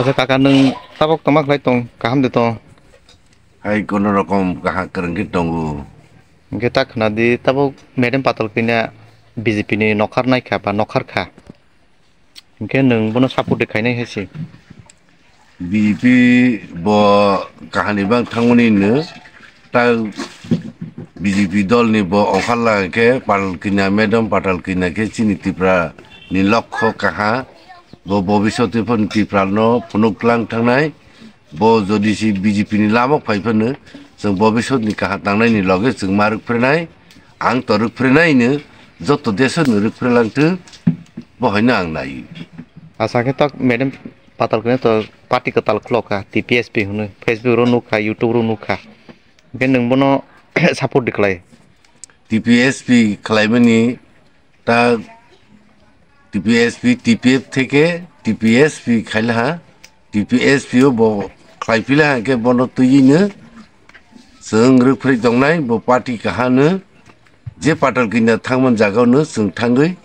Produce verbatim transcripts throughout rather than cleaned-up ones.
Acha kaka, nwng tabok tongma khlai tong, kaham de tong? Hai, kono rokom kaha kwrwng khe tongo. Hwnkhe ta khna di, tabok Madam Patal Kanya B J P ni nokhar nai kha ba nokhar kha. Hwnkhe nwng bono support de khainai hai se. B J P bo kahani bang thangmani no ta B J P dol ni bo ongkharla khe Patal Kanya, Madam Patal Kanya khe chini Tripura ni lokho kaha. Bo bobiswt phano Tripura no phunuk lang thangnai. Bo jodi si B J P ni lama phai phano, chwng bobiswt ni kaha tangnai ni loge chwng ma rwk phrenai, ang to rwk phrenai no, joto desh no rwk phre lang thung, bo hai no ang nai. Asa khe tok Madam Patal Kanya to party kwtal khulok kha, T P S P hwnwi, Facebook ro nuk kha, YouTube ro nuk kha. Hwnkhe nwng bono support de khlai? T P S P khlaimani ta T P S P, T P F theke T P S P khailaha, T P S P o bo khlaipilaha khe bono twiwi no chwng rwkphrwi tongnai, bo party kahano je Patal Kanya thangman jagao no chwng thangwi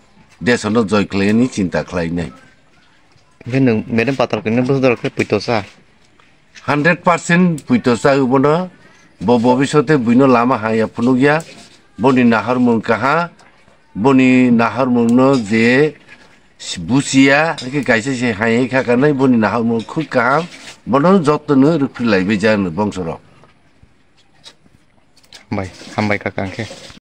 desh no joy khlaini chinta khlainai. Hwnkhe nwng Madam Patal Kanya bwswk dorok khe puito cha? Hundred percent puito cha bono, bo bobiswte buino lama haya phunukya, boni naharmung kaha, boni naharmung no je buchiya, hwnkhe kaisa se hai kha kanai, boni naharmung khub kaham, bono joto no rwkphrwi laibai jani bongso rok. Hambai, hambai kaka hwnkhe.